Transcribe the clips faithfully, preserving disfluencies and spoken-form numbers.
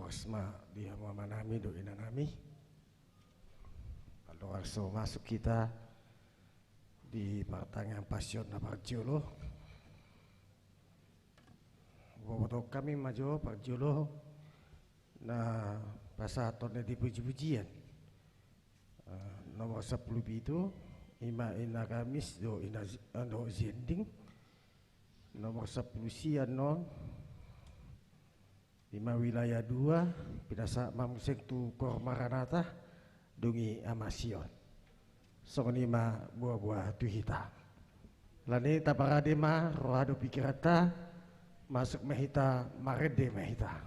Pas ma di hamu amanami dohot inanami. Andorang so masuk hita di partangiangan Pasion na parjolo, botohon hami ma jo parjolo na pasahathon ni pujipujian, eh, nomor sampulu pitu, i ma Ina Gamis dohot Ina Zi-, eh, dohot Zending. Nomor sampulu sia annon, i ma wilayah dua, pinasahat ma muse tu Koor Maranatha, dung i Ama Sion. Songon i ma boaboa tu hita. Alani i taparade ma roha dohot pingkiranta, masuk ma hita, marende ma hita.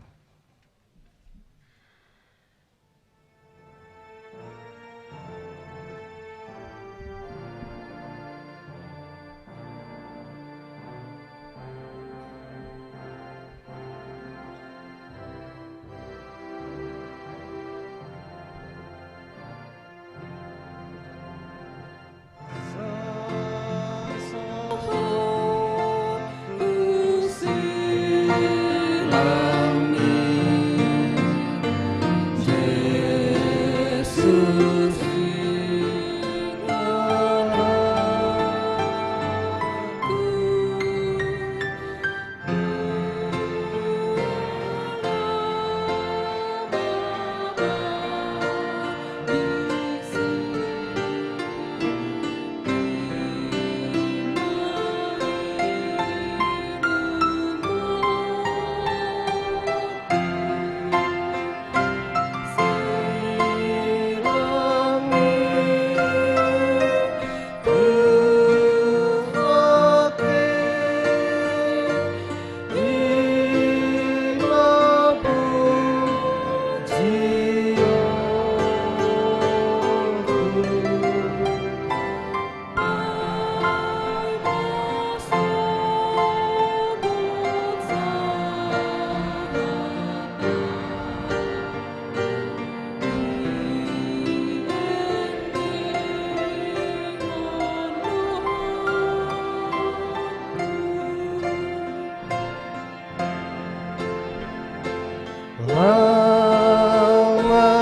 Laho ma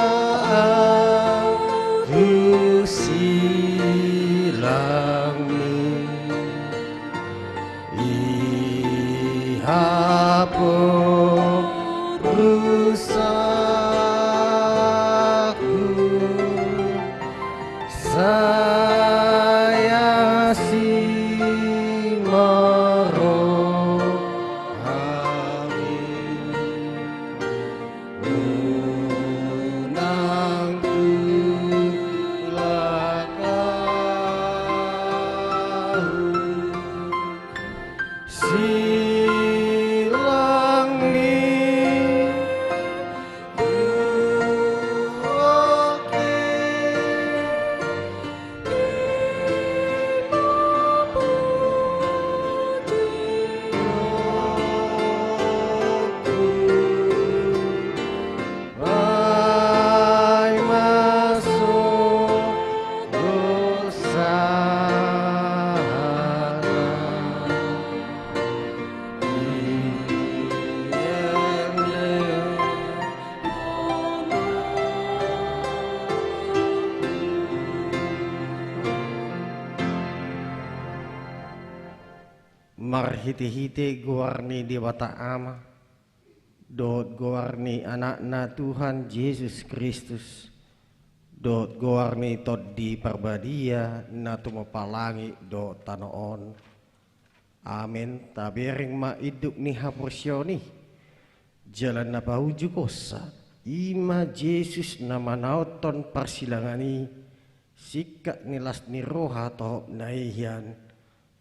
ahu silangmi, i haporusangku, sai asi ma rohami. Unang tulak ahu silangmi, Marhitehite goar ni Debata Ama, dohot goar ni Anakna Tuhan Jesus Kristus, dohot goar ni Tondi Parbadia na tumompa langit dohot tano on. Amen. Tabereng ma induk ni haporseaon i. Jala na paujukkonsa, i ma Jesus na manaothon parsilangan i, singkat ni las ni roha tohop na i hian,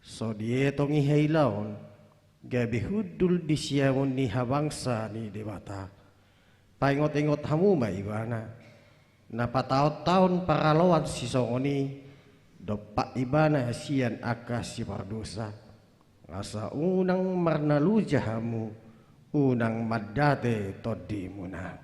so dietong i hailaon, gabe hundul di siamun ni habangsa ni Debata. Paingotingot hamu ma ibana, na pataontaon paraloan sisongon i, dompak ibana sian angka sipardosa, asa unang marnaloja hamu, unang mandate tondimuna.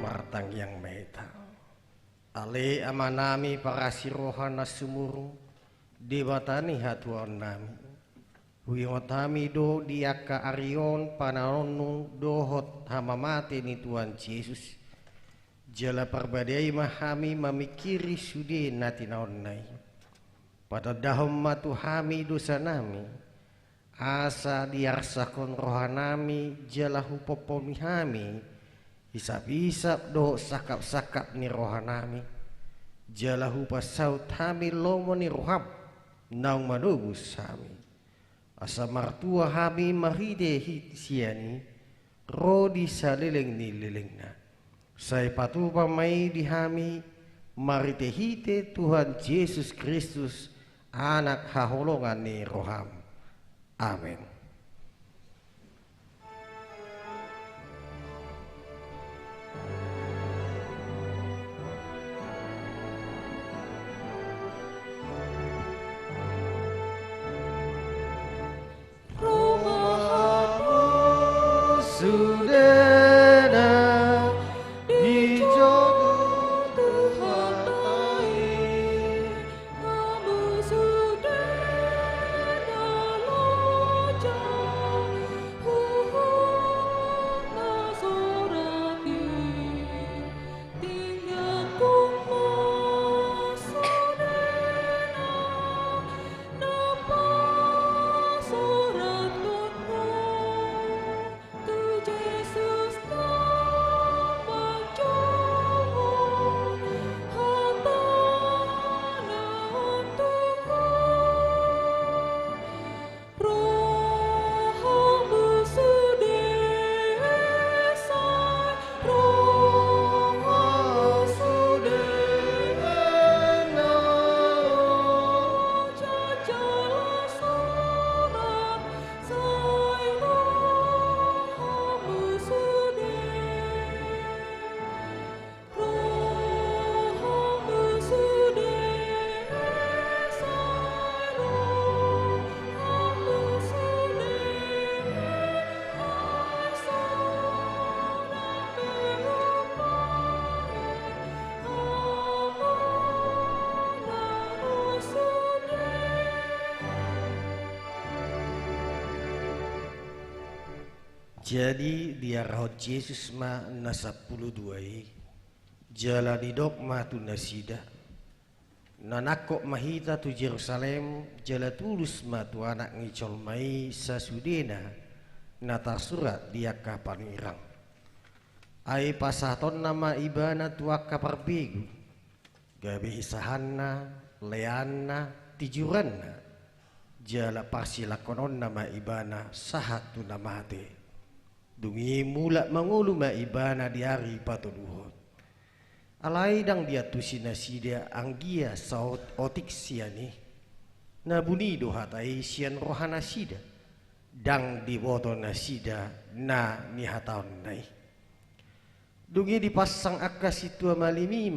Martangiang ma hita. Ale Amanami parasi roha na sumurung, Debata ni hatuaonnami. Huingot hami do di angka ari on panaononmu dohot hamamate ni Tuhan Jesus. Jala parbadiai ma hami mamingkiri sude na tinaonna i. Patandahon ma tu hami dosanami, asa diarsahon rohanami jala hupomponi hami hisap-hisap dohot sangkap-sangkap ni rohanami, jala hupasaut hami lomo ni roham naung manobus hami. Asa martua hami marhite hi-, sian i, ro di saleleng ni lelengna. Sai patupa ma i di hami, marhite-hite Tuhan Jesus Kristus, Anak haholongan ni roham. Amen. Sudena di jodo Tuhan ai. Jadi diarahon Jesus ma na sampulu dua i, jala didok ma tu nasida: Na nangkok ma hita tu Jerusalem, jala tulus ma tu Anak ni jolma i sasudena na tarsurat di angka panurirang. Ai pasahatonna ma Ibana tu angka parbegu, gabe isahanna, leanna, tijuranna, jala parsilangkononna ma Ibana sahat tu na mate. Dung i mulak mangolu ma Ibana di ari patoluhon. Alai ndang diantusi nasida anggiat saotik sian i. Na buni do hata i sian rohanasida, ndang diboto nasida na nihataonna i. Dung i dipansang angka sintua malim i,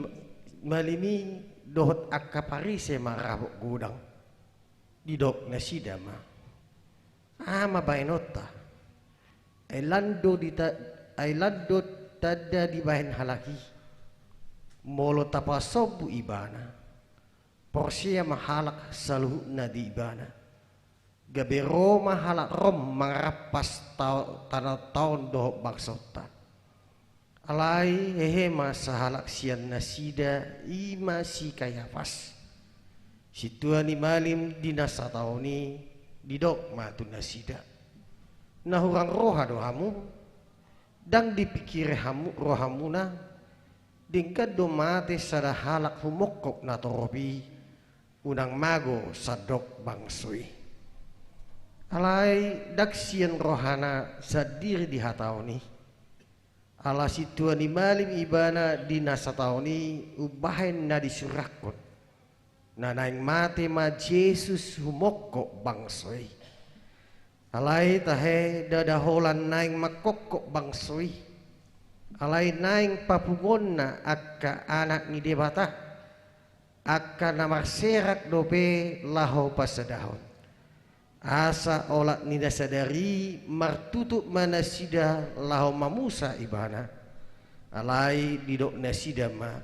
malim i dohot angka Parise marhabot godang. Didok nasida ma: Aha ma baenonta? Ai lan do dita-, ai lan do tanda dibahen halak i. Molo tapasombu ibana, porsea ma halak saluhutna di ibana. Gabe ro ma halak Rom mangarampas tao-, tano ta on dohot bangsonta. Alai hehe ma sahalak sian nasida, i ma si Kayafas, sintua ni malim di na sataon i. Didok ma tu nasida: Na hurang roha do hamu? Ndang dipingkiri hamu rohamuna? Denggan do mate sada halak humongkop natorop i, unang mago sandok bangso i. Alai ndang sian rohana sandiri dihataon i. Ala sintua ni malim ibana di na sataon i umbahen na disurathon, na naeng mate ma Jesus humongkop bangso i. Alai tahe, ndada holan naeng mangkongkop bangso i. Alai naeng papunguonna angka anak ni Debata, angka na marserak dope laho pasadahon. Asa olat ni na sadari i martutup ma nasida laho mamusa ibana. Alai didok nasida ma: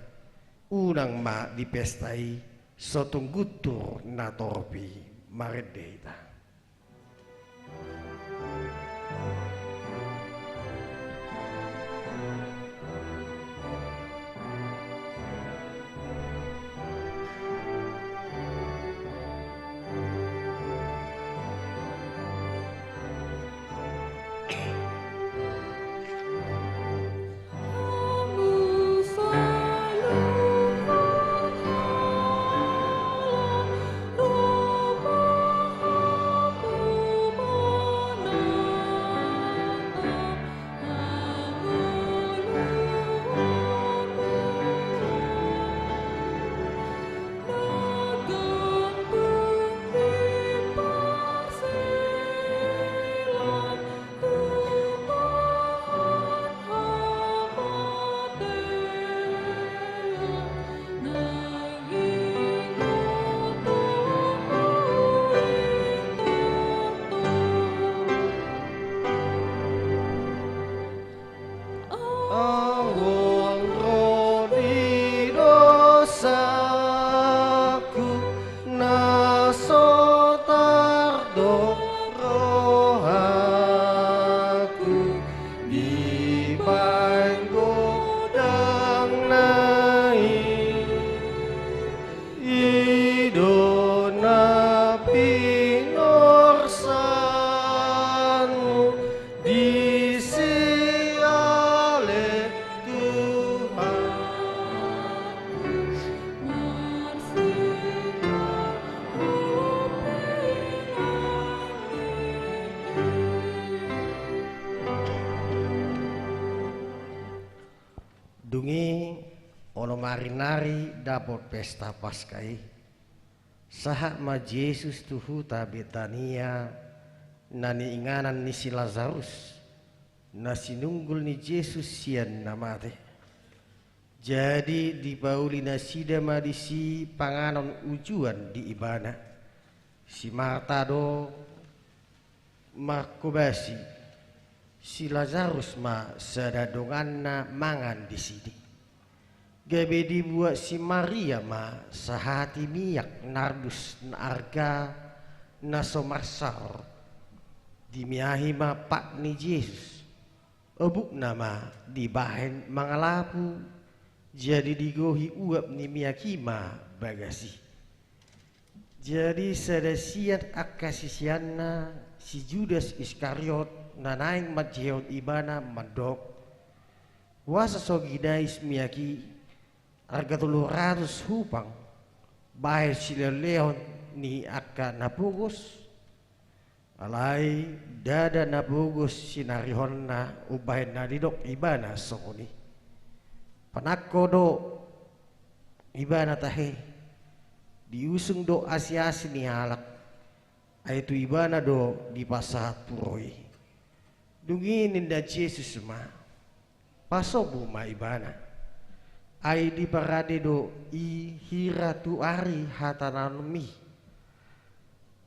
Unang ma di pesta i, so tung guntur natorop i. Marende hita. Among ro di dosaku, na so tardok rohaku di panggodangna i. I do na pinorsanmu, disi ale Tuhan. Dung i, onom ari nari dapot pesta Paska i, sahat ma Jesus tu huta Betania, na niinganan ni si Lazarus, na sinunggul ni Jesus sian na mate. Jadi dipauli nasida ma disi panganon ujuan di ibana. Si Marta do marhobasi, si Lazarus ma sada donganna mangan disi. Gabe dibuat si Maria ma sahati miak nardus na arga na so marsaor. Dimiahi ma pat ni Jesus. Obukna ma dibahen mangalapu, jadi digohi uap ni miak i ma bagas i. Jadi sada sian angka siseanna, si Judas Iskariot, na naeng manjehehon ibana, mandok: Boasa so ginais miak i arga tolu ratus hupang, bahen silehonlehon ni angka na pogos? Alai ndada na pogos sinarihonna umbahen na didok ibana songon i. Panangko do ibana tahe, diusung do asiasi ni halak, ai tu ibana do dipasahat puro i. Dung i ninna Jesus ma: Pasombu ma ibana. Ai diparade do i hira tu ari hatanaonmi.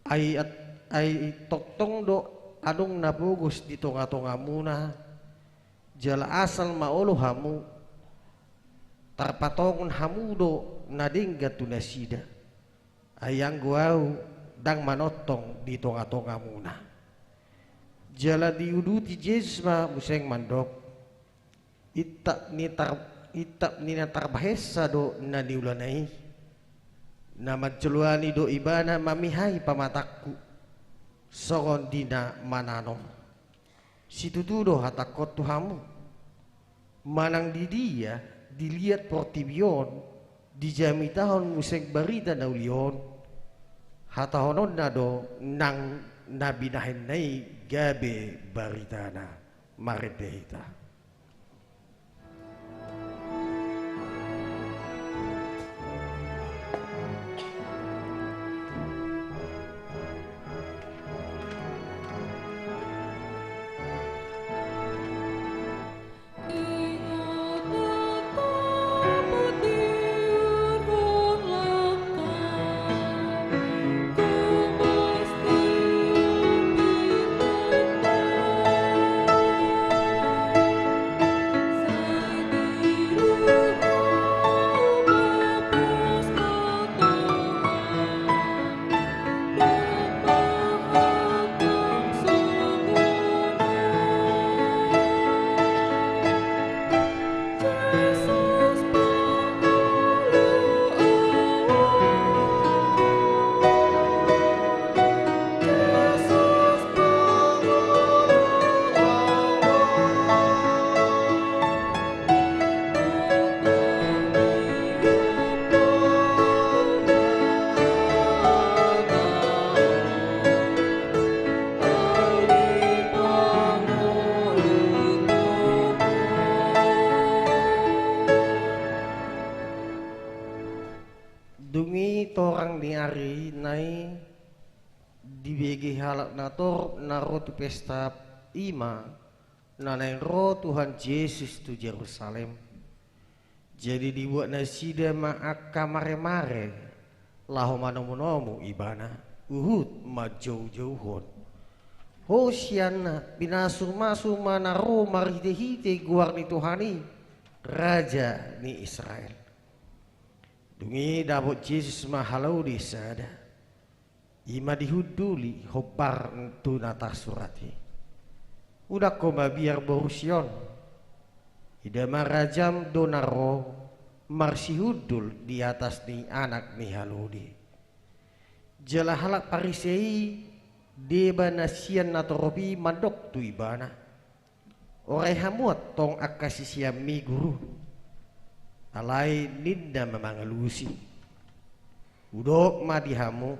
Ai at-, ai tongtong do adong na pogos di tongatongamuna, Jala asal ma olo hamu, tarpatongon hamu do na denggan tu nasida. Ai anggo Ahu ndang manongtong di tongatongamuna. Jala diuduti Jesus ma muse mandok: Intap ni tar-, intap ni na tarbahensa do na niulana i. Na manjoloani do ibana mamihai pamatangku, songon di na mananom. Situtu do hatangkon tu hamu: Manang di dia diliat portibi on, dijamitahon muse barita na uli on, hatahononna do nang na binahenna i gabe baritana. Marende hita. Dung i torang ni ari nai dibege halak na torop na ro tu pesta i ma na naeng ro Tuhan Jesus tu Jerusalem. Jadi dibuat nasida ma angka maremare laho manomunomu ibana, huhut manjoujouhon: Hosianna, pinasumasu ma na ro marhitehite goar ni Tuhan i, Raja ni Israel. Dung i dapot Jesus ma halaode sada, i ma dihunduli hombar tu na tarsurat i: Unang ho mabiar boru Sion, ida ma rajam do na ro marsihundul di atas ni anak ni halode. Jala halak Parise i, deba na sian na torop i, mandok tu ibana: Orai hamu antong angka siseanmi, Guru. Alai ninna ma mangalusi: Hudok ma di hamu,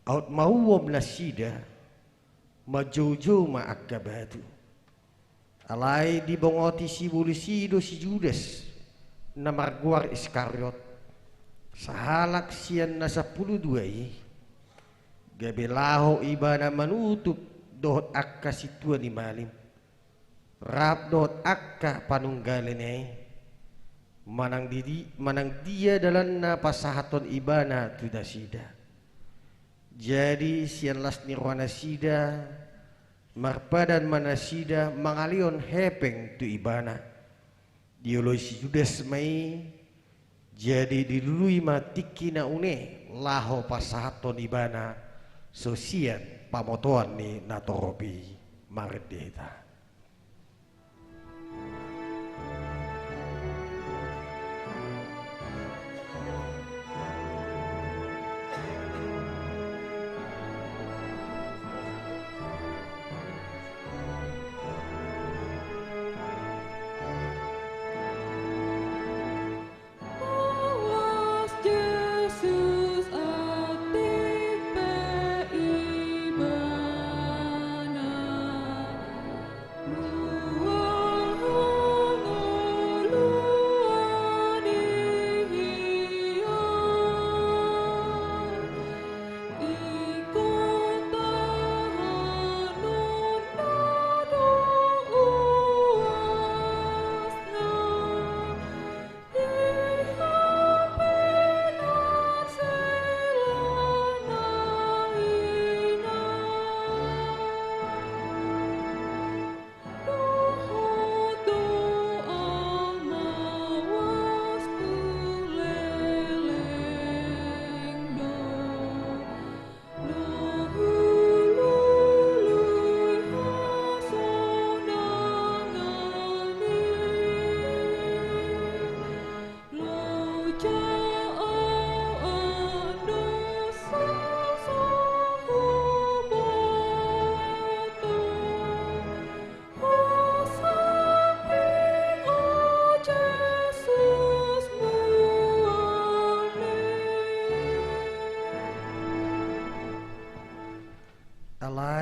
aut mauom nasida, manjoujou ma angka batu. Alai dibongoti sibolis i do si Judas, na margoar Iskariot, sahalak sian na sampulu dua i, gabe laho ibana manutup dohot angka sintua ni malim, rap dohot angka panunggalina i, manang di-, manang dia dalanna pasahathon ibana tu nasida. Jadi sian las ni rohanasida, marpadan ma nasida mangalehon hepeng tu ibana. Dioloi si Judas ma i, jadi dilului ma tingki na une laho pasahathon ibana, so sian pamotoan ni na torop i. Marende hita. Horas Jesus, atik pe ibana.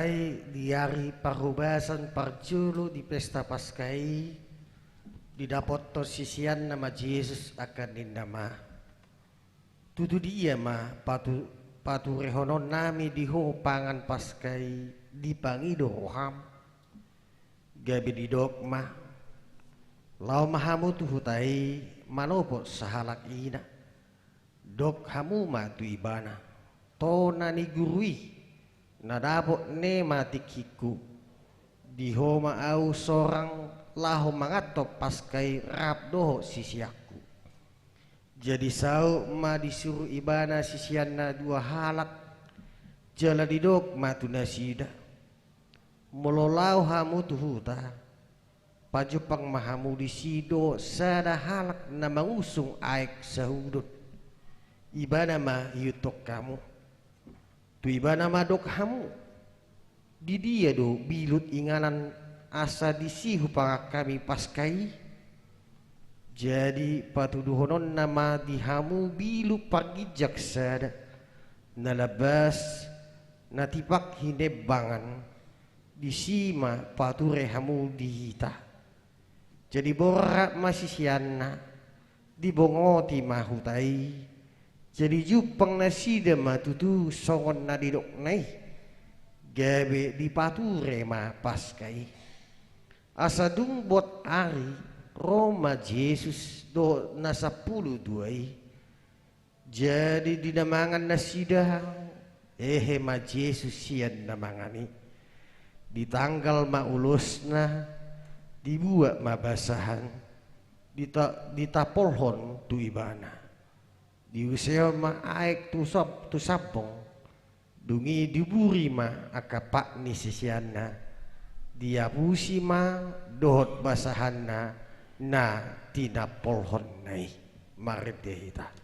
Ai di ari parhobasan parjolo di pesta Paska i, didapothon siseanna ma Jesus angka ninna ma: Tutu dia ma patu-, paturehononnami di ho pangan Paska i dipangido roham? Gabe didok ma: Laho ma hamu tu huta i manopot sahalak ina. Dok hamu ma tu ibana: Tona ni guru i, na dapot ne ma tingkingku. Di ho ma ahu sorang laho manganhon Paska i rap dohot siseanku. Jadi saut ma disuru ibana siseanna dua halak, jala didok ma tu nasida: Molo laho hamu tu huta, pajumpang ma hamu disi dohot sada halak na mangusung aek sahudon. Ibana ma ihuthon hamu. Tu ibana ma dok hamu: Didia do bilut inganan asa disi hupangan hami Paska i? Jadi patuduhononna ma di hamu bilut parginjang sada, na lambas, na tipak hinembangan, disi ma pature hamu di hita. Jadi borhat ma siseanna, dibongoti ma huta i. Jadi jumpang nasida ma tutu songon na didokna i, gabe dipature ma Paska i. Asa dung bot ari, ro ma Jesus dohot na sampulu dua i. Jadi di na mangan nasida, hehe ma Jesus sian na mangan i. Ditanggal ma ulosna, dibuat ma basahan, dita-, ditapolhon tu ibana. Diusehon ma aek tu sab-, tu sambong. Dung i diburi ma angka pat ni siseanna, diapusi ma dohot basahanna na tinapolhonna i. Marende hita.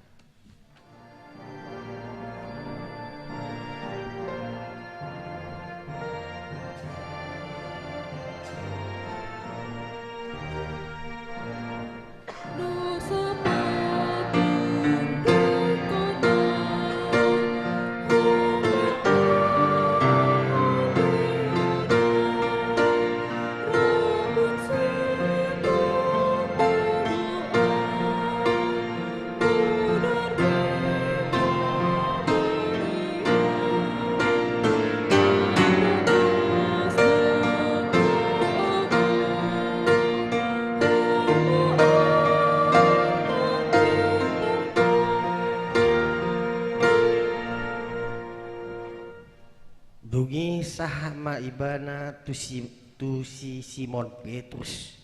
Dung i sahat ma ibana tu si, tu si Simon Petrus.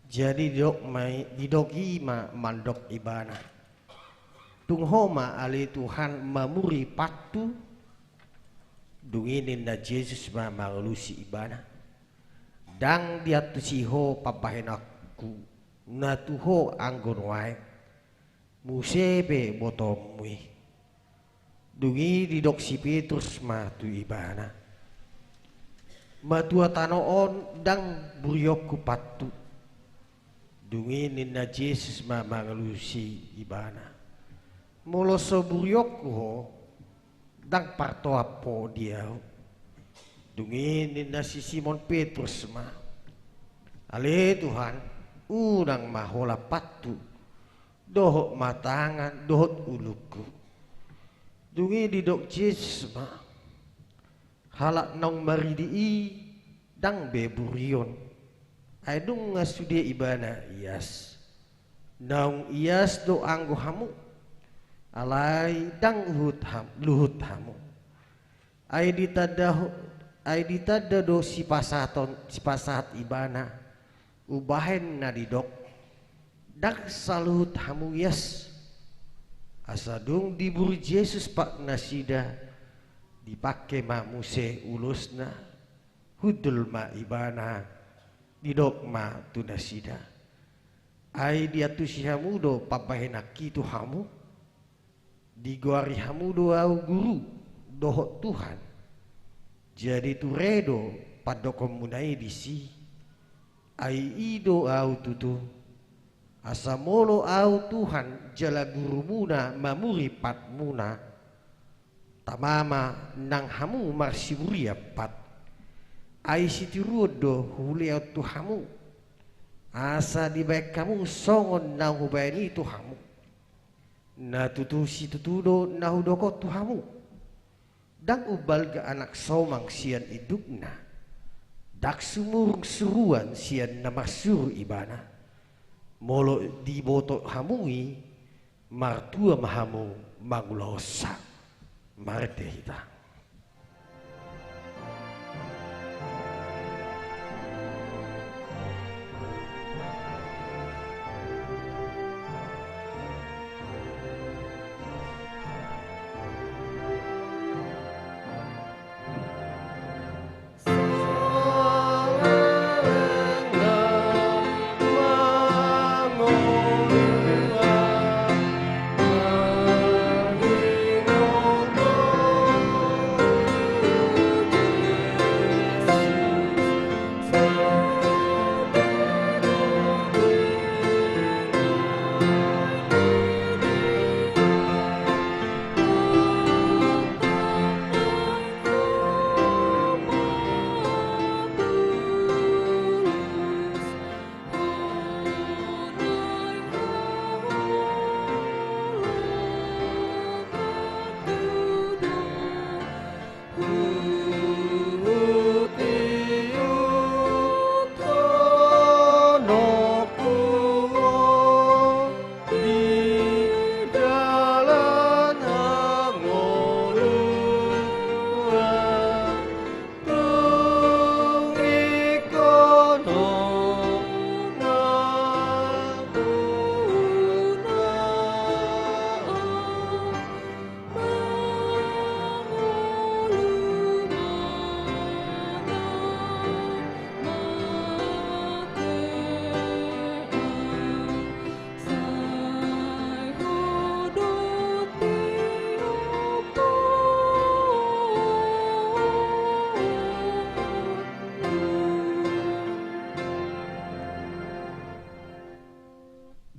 Jadi didok ma i, didok i ma mandok ibana: Tung ho ma ale Tuhan mamuri pathu? Dung i ninna Jesus ma mangalusi ibana: Ndang diantusi ho pambahenanku na tu ho anggo nuaeng, muse pe botoonmu i. Dung i didok si Petrus ma tu ibana: Matua tano on ndang burionku pathu. Dung i ninna Jesus ma mangalusi ibana: Molo so burionku ho, ndang partoap ho di ahu. Dung i ninna si Simon Petrus ma: Ale Tuhan, unang ma holan pathu, dohot ma tangan dohot ulungku. Dung i didok Jesus ma: Halak naung maridi i ndang be burion, ai nunga sude ibana ias. Naung ias do anggo hamu, alai ndang uhut ham-, luhut hamu. Ai ditanda, ai ditanda do sipasahaton, sipasahat ibana, umbahen na didok: Ndang saluhut hamu ias. Asa dung diburi Jesus pat nasida, dipangke ma muse ulosna, hundul ma ibana, didok ma tu nasida: Ai diantusi hamu do pambahenanki tu hamu? Digoari hamu do ahu Guru dohot Tuhan. Jadi ture do pandokonmuna i disi. Ai i do ahu tutu. Asa molo ahu Tuhan jala Gurumuna mamuri patmuna, Tama ma nang hamu marsiburian pat, ai sitiruon do hulehon tu hamu, asa dibahen hamu songon na hubahen i tu hamu. Na tutu situtu do na hudok on tu hamu. Ndang umbalga anak somang sian indukna, ndang sumurung suruan sian na marsuru ibana. Molo diboto hamu i, martua ma hamu mangulahonsa. Marende hita.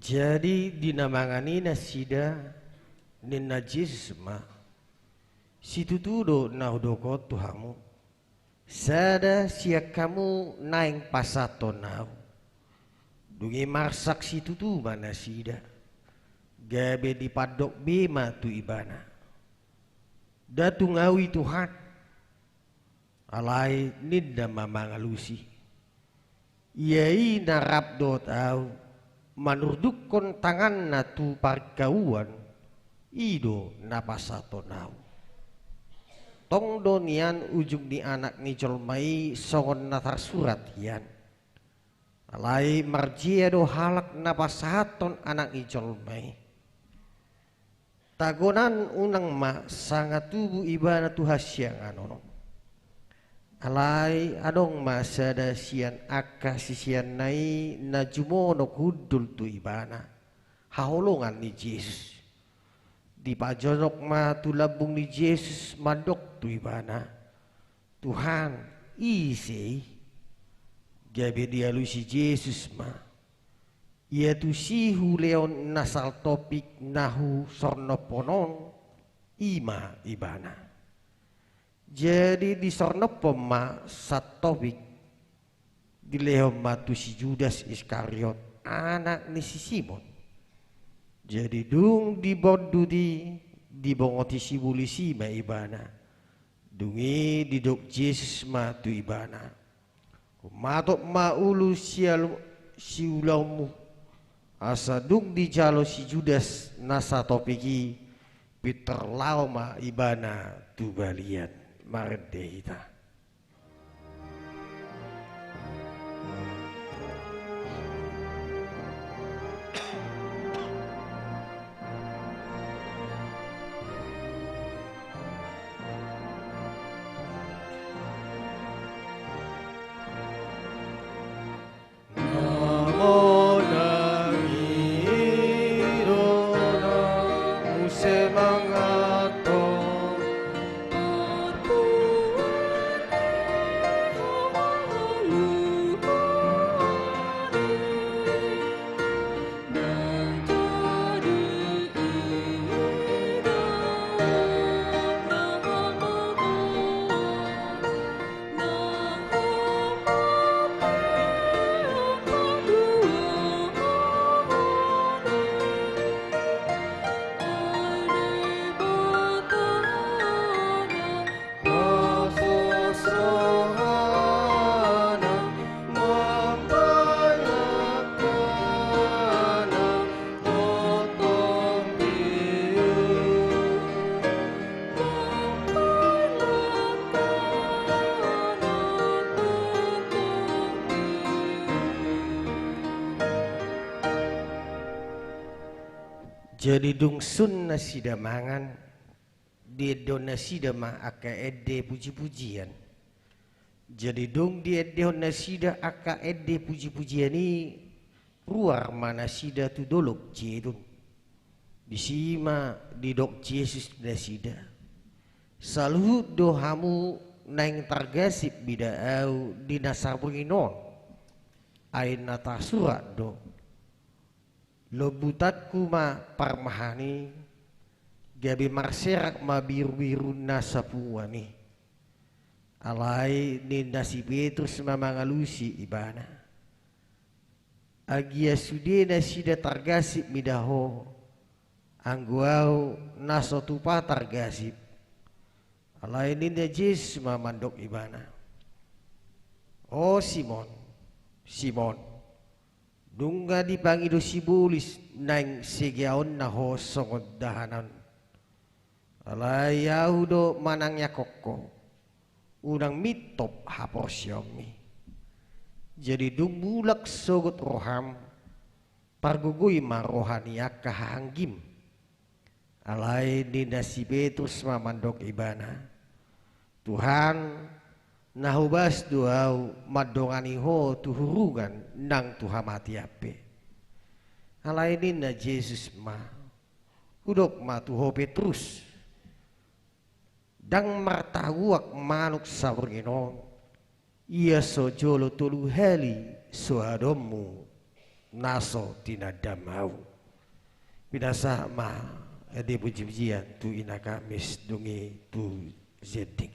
Jadi di na mangan i nasida, ninna Jesus ma: Situtu do na hudok on tu hamu, sada sian hamu naeng pasahathon ahu. Dung i marsak situtu ma nasida, gabe dipandok be ma tu ibana: Nda tung ahu i, Tuhan. Alai ninna ma mangalusi: Ia i na rap dohot ahu, manurdukkon tanganna tu paringkauan, i do na pasahathon ahu. Tong do nian ujung ni Anak ni jolma i songon na tarsurat hian. Alai marjea do halak na pasahathon Anak ni jolma i. Tagonan unang ma sanga tubu ibana tu hasiangan on. Alai adong ma sada sian angka siseanna i na jumonok hundul tu ibana, haholongan ni Jesus. Dipajonok ma tu lambung ni Jesus mandok tu ibana: Tuhan, ise i? Gabe dialusi Jesus ma: Ia tusi hulehon na saltopik na husornophon on, i ma ibana. Jadi disornophon ma saltopik, dilehon ma tu si Judas Iskariot, anak ni si Simon. Jadi dung dibondut i, dibongoti si bulus i ma ibana. Dung i didok Jesus ma tu ibana: Humatop ma ulu sialu-, siulaonmu. Asa dung dijalo si Judas na saltopik i, pintor laho ma ibana tu balian. Marende hita. Jadi dung sun nasida mangan, diendehon nasida ma angka ende pujipujian. Jadi dung diendehon nasida angka ende pujipujian i, ruar ma nasida tu Dolok Jetun. Disi ma didok Jesus tu nasida: Saluhut do hamu naeng targasip mida Ahu di na saborngin on. Ai na tarsurat do: Lombutanku ma parmahan i, gabe marserak ma birubiru na sapunguan i. Alai ninna si Petrus ma mangalusi Ibana: Anggia sude nasida targasip mida Ho, anggo Ahu na so tupa targasip. Alai ninna Jesus ma mandok ibana: O Simon, Simon, nunga dipangido sibolis naeng segeaonna ho songon dahanon. Alai Ahu do manangiangkon ho, unang mintop haporseaonmi. Jadi dung mulak sogot roham, pargogoi ma roha ni angka hahaanggim. Alai ninna si Petrus ma mandok ibana: Tuhan, na hobas do ahu mandongani Ho tu hurungan nang tu hamatean pe. Alai ninna Jesus ma: Hudok ma tu ho Petrus, ndang martahuak manuk saborngin on, ia so jolo tolu hali so adonmu na so tinandam ahu. Pinasahat ma ende pujipujian tu Ina Kamis, dung i tu zending.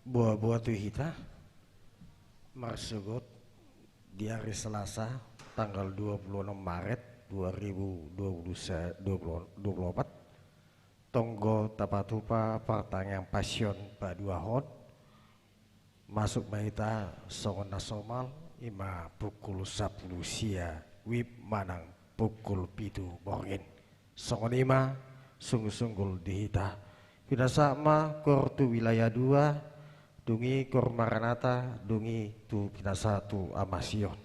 Boa-boa tu hita, marsogot di ari Selasa tanggal dua puluh enam Maret dua ribu dua puluh se-, dua puluh, dua puluh empat, tonggo tapatupa partangiangan Pasion paduahon. Masuk ma hita songon na somal, ima pukul sampulu sia WIB manang pukul pitu borngin. Songon i ma sungkun-sungkun di hita. Pinasahat ma gor tu wilayah dua, dung i gor Maranatha, dung i tu pinasahat tu Ama Sion.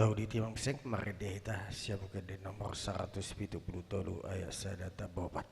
Tau di timbang seng marende hita sian Buku Ende nomor saratus pitu pulu tolu ayat sada tamba opat.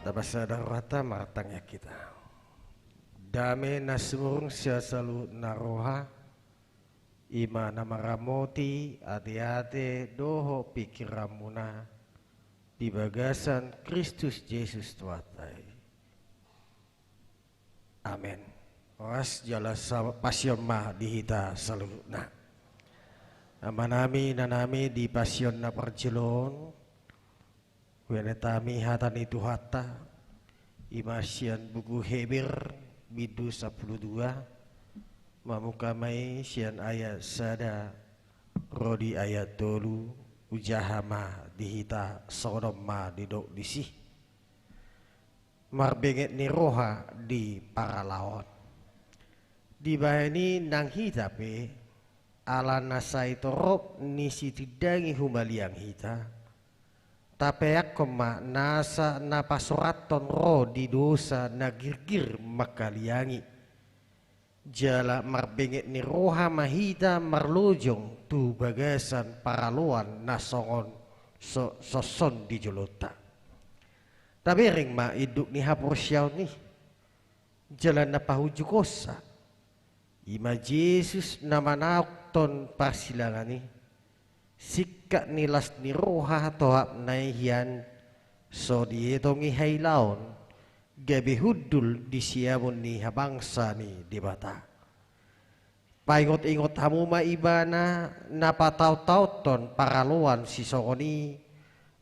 Tapasada rohanta, martangiang hita. Dame na sumurung sian saluhutna roha, i ma na maramoti ateate dohot pingkiranmuna di bagasan Kristus Jesus Tuhanta i. Amen. Horas jala sa-, pasion ma di hita saluhutna. Amanami, inanami, di pasion na parjolo on, huenetami hata ni Tuhanta, i ma sian buku Heber, bindu sampulu dua, mamungka ma i sian ayat sada ro di ayat tolu, hujaha ma di hita songon on ma didok disi. Marbenget ni roha di paralaon. Dibahen i nang hita pe, ala na sai torop ni sitindangi humaliang hita, tapeakkon ma nasa na pasorathon ro di dosa na girgir mangkaliangi. Jala marbenget ni roha ma hita marlojong tu bagasan paraloan na songon so-, songon di jolonta. Tabereng ma induk ni haporseaon i, jala na paunjukonsa, i ma Jesus na manaokhon parsilangan i, singkat ni las ni roha tohapna i hian so dietongi hailaon, gabe hundul di siamun ni habangsa ni Debata. Paingot-ingot hamu ma ibana na pataon-taonhon paraloan sisongon i,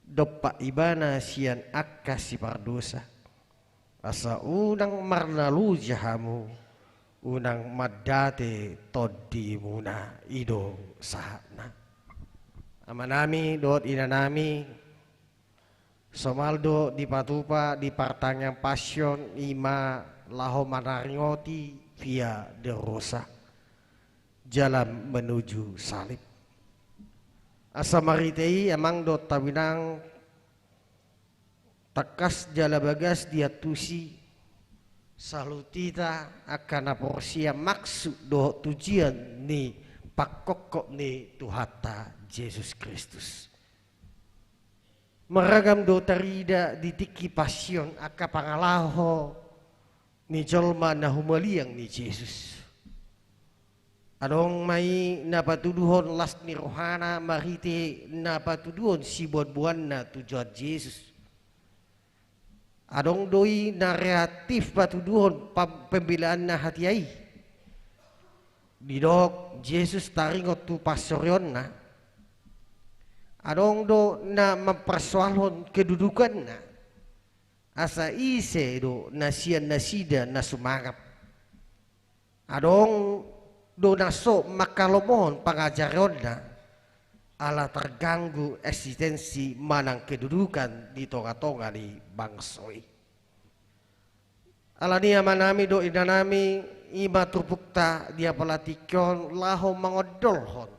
dompak ibana sian angka sipardosa. Asa unang marnaloja hamu, unang mandate tondimuna, i do sahatna. Amanami dohot inanami, somal do dipatupa di partangiangan Pasion i ma laho manaringoti Via Dolorosa jalan menuju salib. Asa marhite i amang dohot inang, tangkas jala bagas diantusi saluhut hita angka na porsea maksud dohot tujuan ni pangkophop ni Tuhanta Jesus Kristus. Maragam do tarida di tingki Pasion angka pangalaho ni jolma na humaliang ni Jesus. Adong ma i na patuduhon las ni rohana marhite na patuduhon siboanboanna tu Tuhan Jesus. Adong do i na reaktif patuduhon pam-, pembelaanna hatiha i. Didok Jesus taringot tu pansorionna. Adong do na mamparsoalhon kedudukanna. Asa ise do na sian nasida na sumangap. Adong do na so manghalomohon pangajarionna, ala targanggu eksistensi manang kedudukan di tongatonga ni bangso i. Alani i amanami dohot inanami, i ma turpukta di apala tingki on laho mangondolhon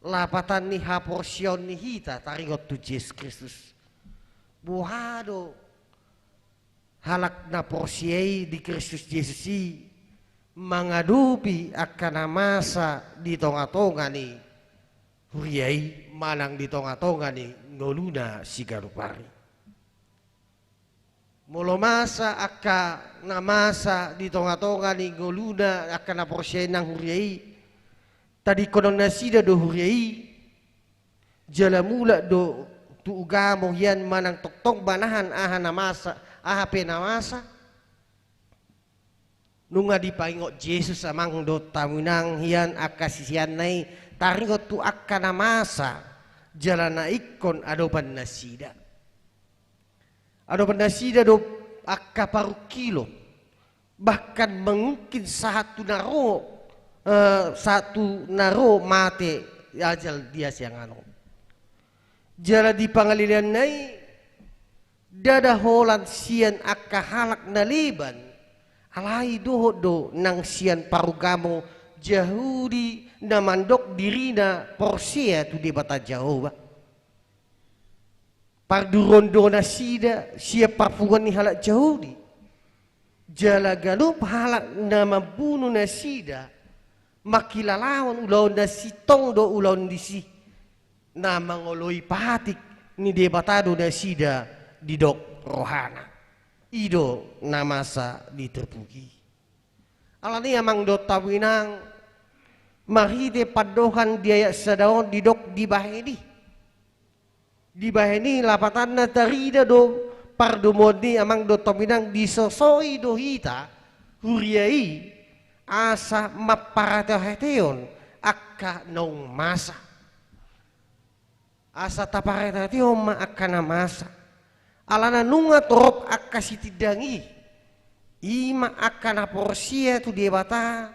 lapatan ni haporseaon ni hita taringot tu Jesus Kristus. Boha do halak na porsea i di Kristus Jesus i mangadopi angka na masa di tongatonga ni huria i manang di tongatonga ni ngoluna siganup ari. Molo masa angka na masa di tongatonga ni ngoluna angka na porsea i nang huria i, tadingkonon nasida do huria i, jala mulak do tu ugamo hian manang tongtong manahan aha na masa, aha pe na masa. Nunga dipaingot Jesus amang dohot hamu inang hian angka siseanna i taringot tu angka na masa jala na ingkon adopan nasida. Adopan nasida do angka parungkilon, bahkan mungkin sahat tu na ro, eh, sahat tu na ro mate ajal di hasiangan on. Jala di pangalealeanna i ndada holan sian angka halak na leban, alai dohot do nang sian parugamo Jahudi na mandok dirina porsea tu Debata Jahowa. Parduruon do nasida sian parpunguan ni halak Jahudi. Jala ganup halak na mambunu nasida mangkilalahon ulaon na sintong do ulaon disi, na mangoloi patik ni Debata do nasida didok rohana. I do na masa di turpuk i. Alani i amang dohot hamu inang, marhite pandohan di ayat sada on didok dibahen i. Dibahen i lapatanna tarida do pardomuan i amang dohot hamu inang, disosoi do hita huria i asa mamparateatehon angka naung masa. Asa taparateatehon ma angka na masa. Alana nunga torop angka sitindang i. I ma angka na porsea tu Debata,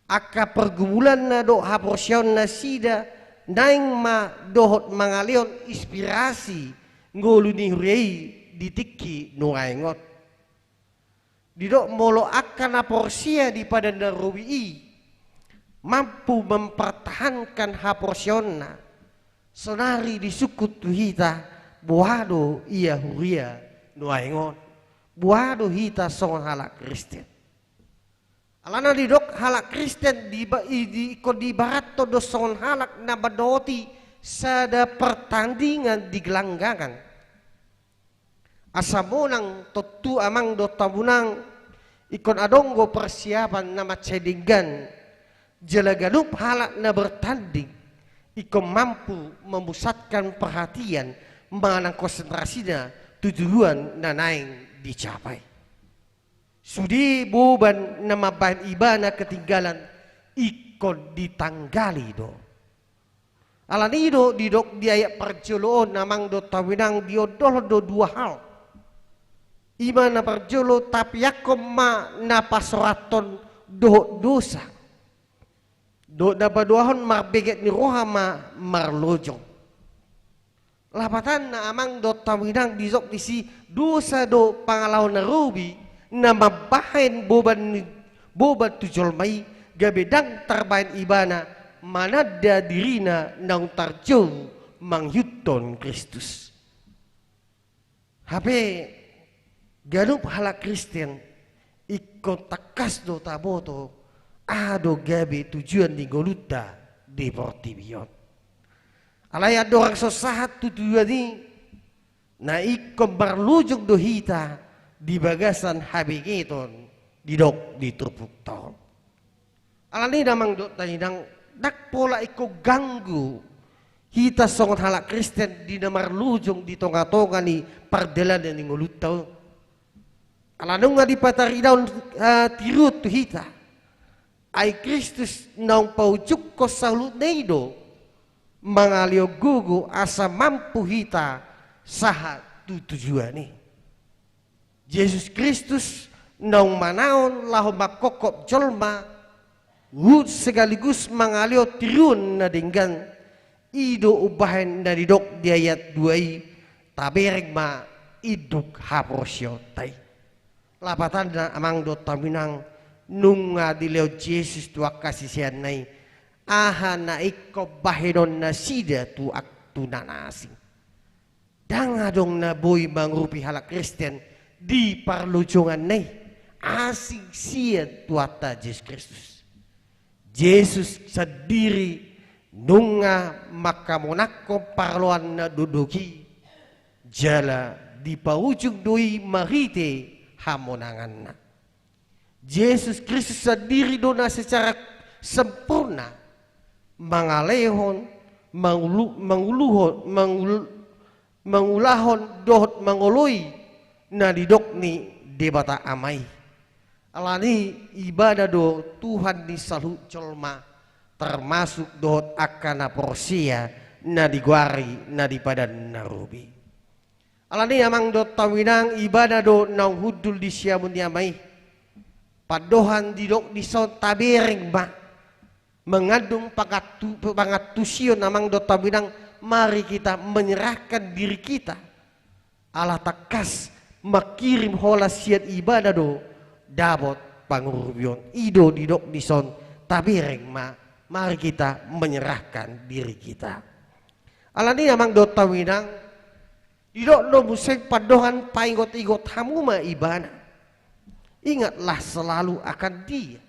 angka pergumulanna dohot haporseaon nasida naeng ma dohot mangalehon inspirasi ngolu ni huria i di tingki nuaeng on. Didok molo angka na porsea di Padan na Robi i mampu mempertahankan haporseaonna, saonari disungkun tu hita, boha do ia huria nuaeng on, boha do hita songon halak Kristen. Alana didok halak Kristen di, di, di, ingkon diibarathon do songon halak na mandaoti sada pertandingan di gelanggangan. Asa monang tontu amang dohot hamu inang, ingkon adong do persiapan na mansai denggan, jala ganup halak na bertanding ingkon mampu memusatkan perhatian manang konsentrasina tu tujuan na naeng dicapai. Sude boban na mambahen ibana ketinggalan ingkon ditanggali do. Alani i do didok di ayat parjolo on amang dohot hamu inang, diondolhon do dua hal. I ma na parjolo, tapiakkon ma na pasorathon dohot dosa. Dohot na paduahon, marbeget ni roha ma marlojong. Lapatanna amang dohot hamu inang, didok disi dosa do pangalaho na robi na mambahen boban ni, boban tu jolma i, gabe ndang tarbahen ibana mananda dirina naung tarjou mangihuthon Kristus. Hape ganup halak Kristen ingkon tangkas do taboto aha do gabe tujuan ni ngolunta di portibi on. Alai andorang so sahat tu tujuan i, na ingkon marlojong do hita di bagasan habegeton didok di turpukta on. Alani damang dohot dainang, ndang pola ingkon ganggu hita songon halak Kristen di na marlojong di tonga-tonga ni pardalanan ni ngolunta on. Ala nunga dipataridahon, eh, tiruon tu hita. Ai Kristus naung paujungkon saluhutna i do mangalehon gogo asa mampu hita sahat tu tujuan i. Jesus Kristus naung manaon laho mangkophop jolma, huhut sekaligus mangalehon tiruon na denggan. I do umbahen na nidok di ayat dua i, tabereng ma induk haporseaonta i. Lapatanna amang dohot dainang, nunga dilehon Jesus tu angka siseanna i aha na ingkon bahenon nasida tu ak-, tu na asing. Ndang adong na boi mangurupi halak Kristen di parlojonganna i asing sian Tuhanta Jesus Kristus. Jesus sandiri nunga manghamonanghon parloan na dokdok i, jala dipaujung do i marhite hamonanganna. Jesus Kristus sandiri do na secara sempurna mangalehon, mangulu-, manguluhon, mangul-, mangulahon dohot mangoloi na nidok ni Debata Ama i. Alani ibana do Tuhan ni saluhut jolma, termasuk dohot angka na porsea na digoari na di Padan na Robi. Alani amang dohot dainang, ibana do naung hundul di siamun ni Ama i. Pandohan didok dison tabereng ma mangandung pangantu-, pangantusion amang dohot dainang, mari kita menyerahkan diri kita. Ala tangkas mangkirim holan sian ibana do dapot pangurupion. I do didok dison tabereng ma, mari kita menyerahkan diri kita. Alani amang dohot dainang, didok do muse pandohan paingot-ingot hamu ma ibana. Ingatlah selalu akan Dia.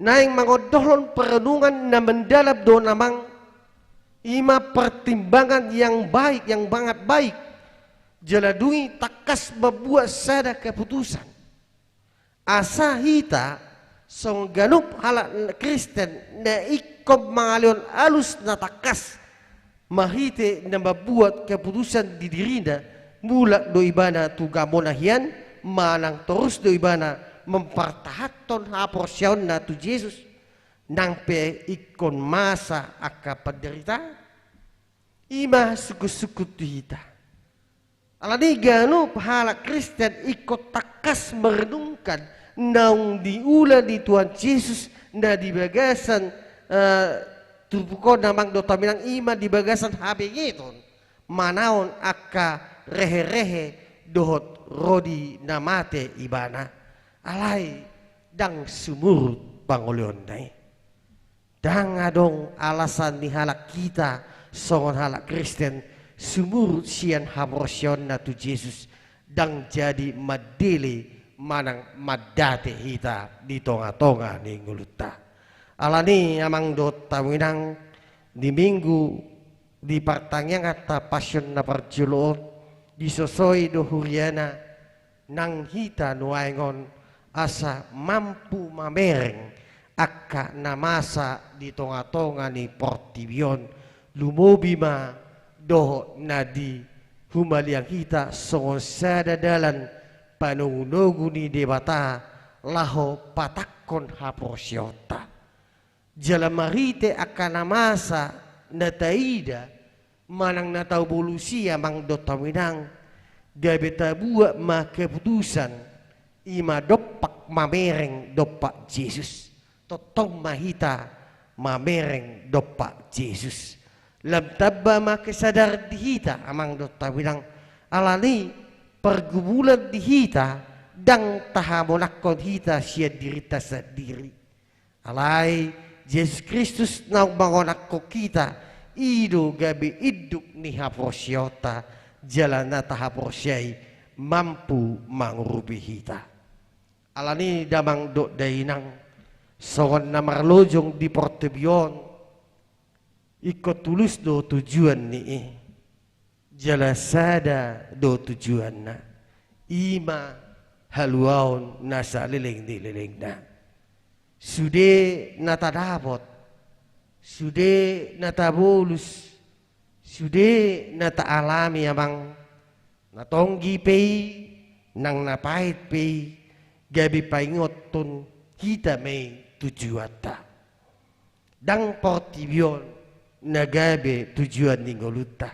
Naeng mangondohon perenungan na mendalam do amang, i ma pertimbangan yang baik, yang sangat baik. Jala dung i tangkas mambuat sada keputusan. Asa hita songon ganup halak Kristen na ingkon mangalehon alus na tangkas marhite na mambuat keputusan di dirina, mulak do ibana tu gamona hian, manang torus do ibana mempertahanhon haporseaonna tu Jesus, nang pe ingkon masa angka penderitaan. I ma sungkun-sungkun tu hita. Alani ganup halak Kristen ingkon tangkas merenungkan naung diula ni Tuhan Jesus na di bagasan, eh, turpuk on amang dohot dainang, i ma di bagasan habengeton, manaon angka rehe-rehe dohot ro di na mate ibana. Alai ndang sumurut pangoleonna i. Ndang adong alasan ni halak hita songon halak Kristen sumurut sian haporseaonna tu Jesus, ndang jadi mandele manang mandate hita di tonga-tonga ni ngolunta. Alani amang dohot dainang, di minggu di partangianganta Pasion na parjolo on, disosoi do huriana nang hita nuaeng on asa mampu mamereng angka na masa di tonga-tonga ni portibi on, lumobi ma dohot na di humaliang hita songon sada dalan panogu-nogu ni Debata laho patangkon haporseaonta. Jala marhite angka na masa na taida manang na taubolusi amang dohot dainang, gabe tabuat ma keputusan, i ma dompak mamereng dompak Jesus. Tongtong ma hita mamereng dompak Jesus. Lam tamba ma kesadaran di hita amang dohot dainang, alani pargumulan di hita ndang tahamonanghon hita sian dirinta sandiri. Alai Jesus Kristus naung mangonanghon hita, i do gabe induk ni haporseaonta, jala na tahaporseai mampu mangurupi hita. Alani damang dohot dainang, songon na marlojong di portibi on, ingkon tulus do tujuan ni i. Jala sada do tujuanna, i ma haluaon na saleleng ni lelengna. Sude na tadapot, sude na tabolus, sude na taalami, Amang, na tonggi pe i, nang na paet pe i, gabe paingothon hita ma i tujuanta. Ndang portibi on na gabe tujuan ni ngolunta.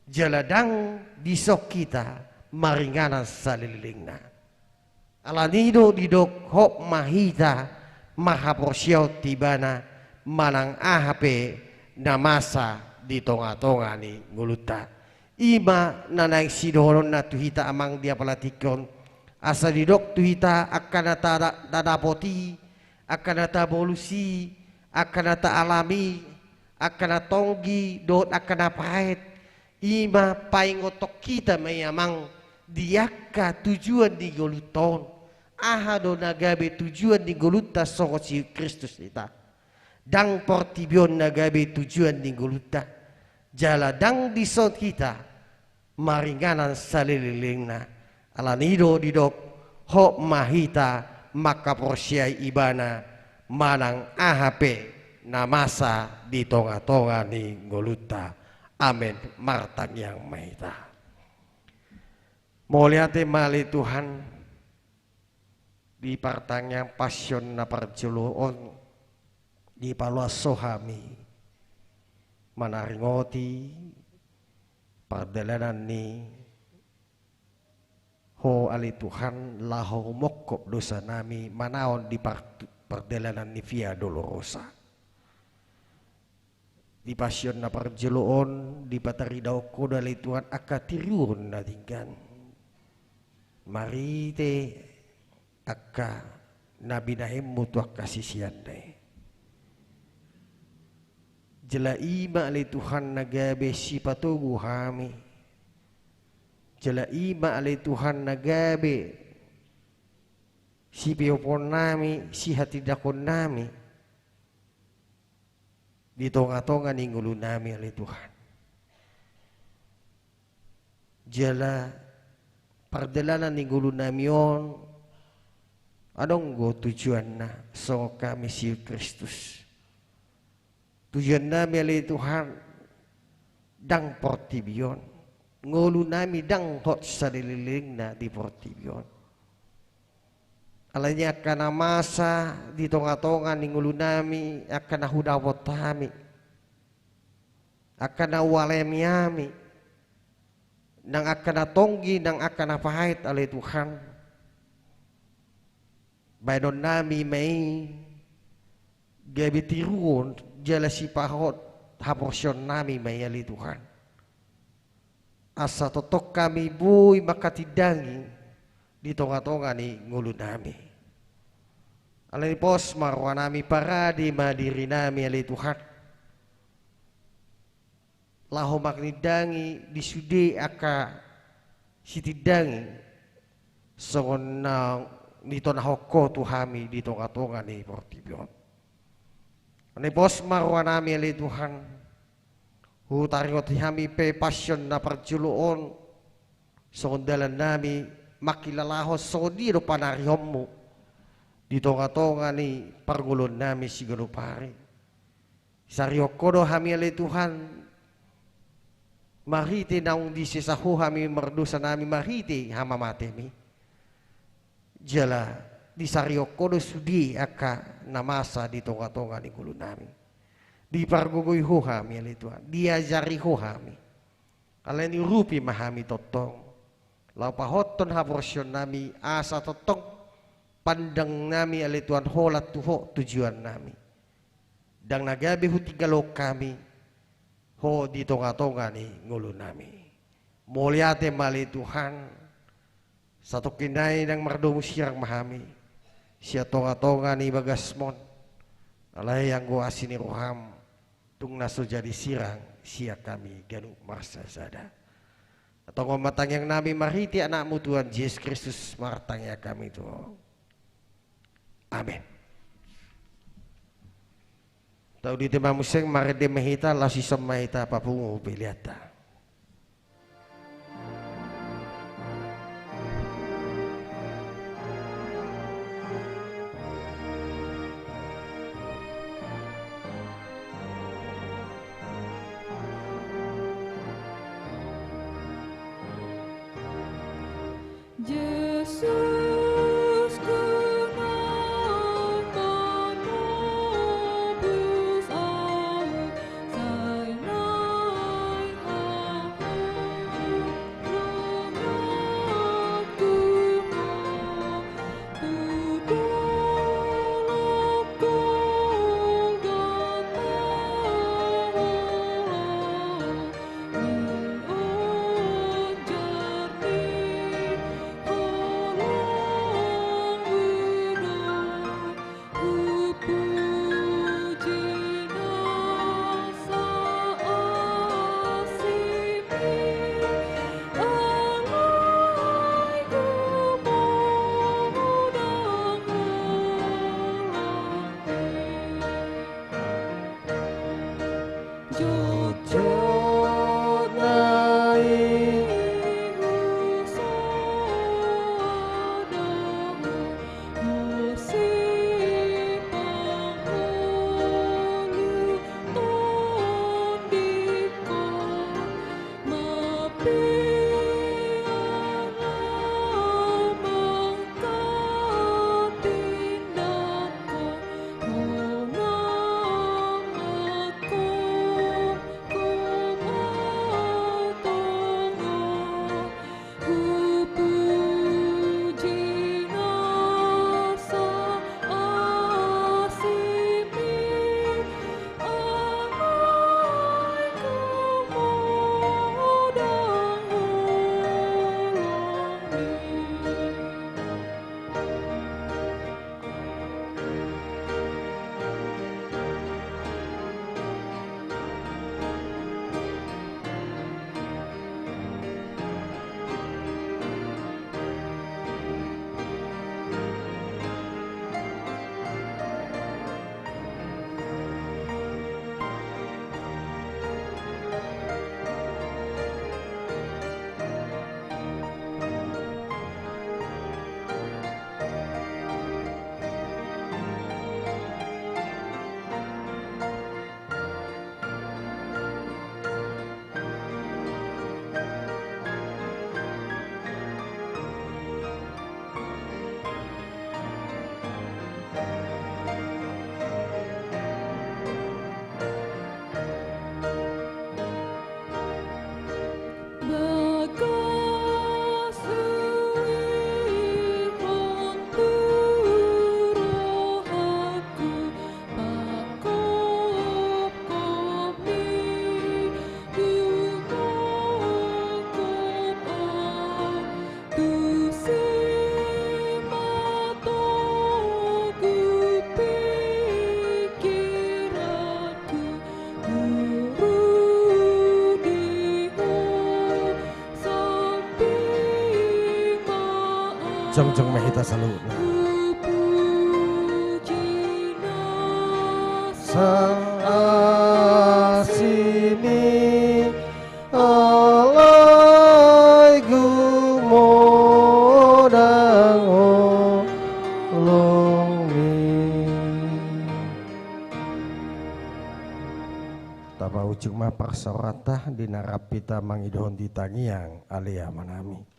Jala ndang dison hita maringanan salelelengna. Alani do didok, hot ma hita marhaporseaon tu Ibana manang aha pe na masa di tongatonga ni ngolunta. I ma na naeng sidohononna tu hita, Amang, di apala tingki on, asa didok tu hita angka na tada-, tadapot i, angka na tabolus i, angka na taalami, angka na tonggi dohot angka na paet. I ma paingothon hita ma i, Amang, di angka tujuan ni ngolunta on. Aha do na gabe tujuan ni ngolunta songon si Kristus hita? Ndang portibi on na gabe tujuan ni ngolunta. Jala ndang dison hita maringanan salelelengna. Alani do didok, hot ma hita manghaporseai Ibana manang aha pe na masa di tongatonga ni ngolunta. Amen. Martangiang ma hita. Mauliate ma ale Tuhan, di partangiangan Pasion na parjolo on, dipaloas Ho hami manaringoti pardalanan ni Ho, ale Tuhan, laho mongkop dosanami manaon di par-, pardalanan ni Via Dolorosa. Di Pasion na parjolo on, dipataridahon Ho do, ale Tuhan, angka tiruon na denggan marhite angka na binahenMu tu angka siseanna i. Jala i ma, ale Tuhan, na gabe sipatogu hami. Jala i ma, ale Tuhan, na gabe sipeopoonnami, sihatindangkonnami di tongatonga ni ngolunami, ale Tuhan. Jala pardalanan ni ngolunami on, adong do tujuanna, songon hami sian Kristus. Tujuannami, ale Tuhan, ndang portibi on. Ngolunami ndang hot salelelengna di portibi on. Alani angka na masa di tongatonga ni ngolunami, angka na hudapot hami, angka na hualami hami, nang angka na tonggi, nang angka na paet, ale Tuhan, baenonnami ma i gabe tiruon jala sipahot haporseaonnami ma i, ale Tuhan. Asa tongtong hami boi manghatindangi di tongatonga ni ngolunami. Alani i pos ma rohanami, parade ma dirinami, ale Tuhan, laho manghatindangi di sude angka sitindangi, songon na nitonahon Ho tu hami di tongatonga ni portibi on. Alani i pos ma rohanami, ale Tuhan, hutaringoti hami pe Pasion na parjolo on, songon dalannami mangkilalahon songon dia do panarihonMu di tongatonga ni parngoluonnami siganup ari. Disarihon Ho do hami, ale Tuhan, marhite naung disesa Ho hami mardosanami marhite hamamateMi. Jala disarihon Ho do sude angka na masa di tongatonga ni ngolunami. Dipargogoi Ho hami, ale Tuhan, diajari Ho hami. Alani i urupi ma hami tongtong, laho pahothon haporseaonnami, asa tongtong pandangnami, ale Tuhan, holan tu Ho tujuannami. Ndang na gabe hutinggalhon hami Ho di tongatonga ni ngolunami. Mauliate ma, ale Tuhan, satongkin nai naeng mardomu sirang ma hami sian tongatonga ni bagasmon. Alai anggo asi ni roham, tung na so jadi sirang sian hami ganup marsasada. Antong on ma tangiangnami marhite AnakMu Tuhan Jesus Kristus, martangiang hami tu Ho. Amen. Taudite ma muse, marende ma hita, laos dison ma hita papungu peleanta. Jongjong ma hita saluhutna. Sang asimi, alai gumodang holongmi. Tapaujung ma parsaoranta di na rap hita mangidohon di tangiang Ale Amanami.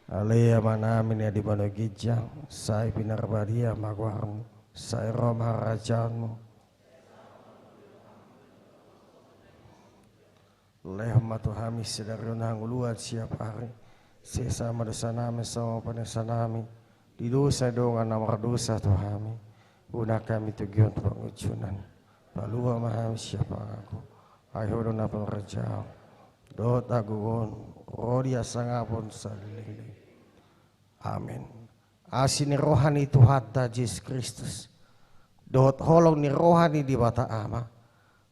Ale Amanami na di banua ginjang, sai pinarbadia ma goarmu, sai ro ma harajaonmu. Lehon ma tu hami sadari on hangoluan siapari. Sesa ma dosanami songon panesanami di dosa ni dongan na mardosa tu hami. Unang hami togihon tu pangunjunan. Palua ma hami sian pangago. Ai Ho do na pinarjou, dohot hagogoon, ro di hasangapon saleleng. Amen. Asi ni roha ni Tuhanta Jesus Kristus, dohot holong ni roha ni Debata Ama,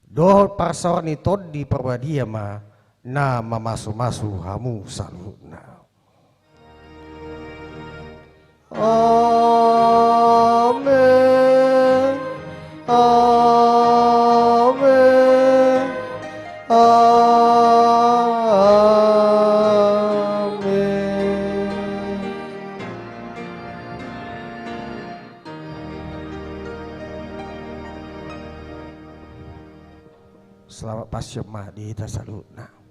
dohot parsaoran ni Tondi Parbadia ma na mamasumasu hamu saluhutna. Amen. Amen. Amen. Selamat Pasion ma di hita saluhutna.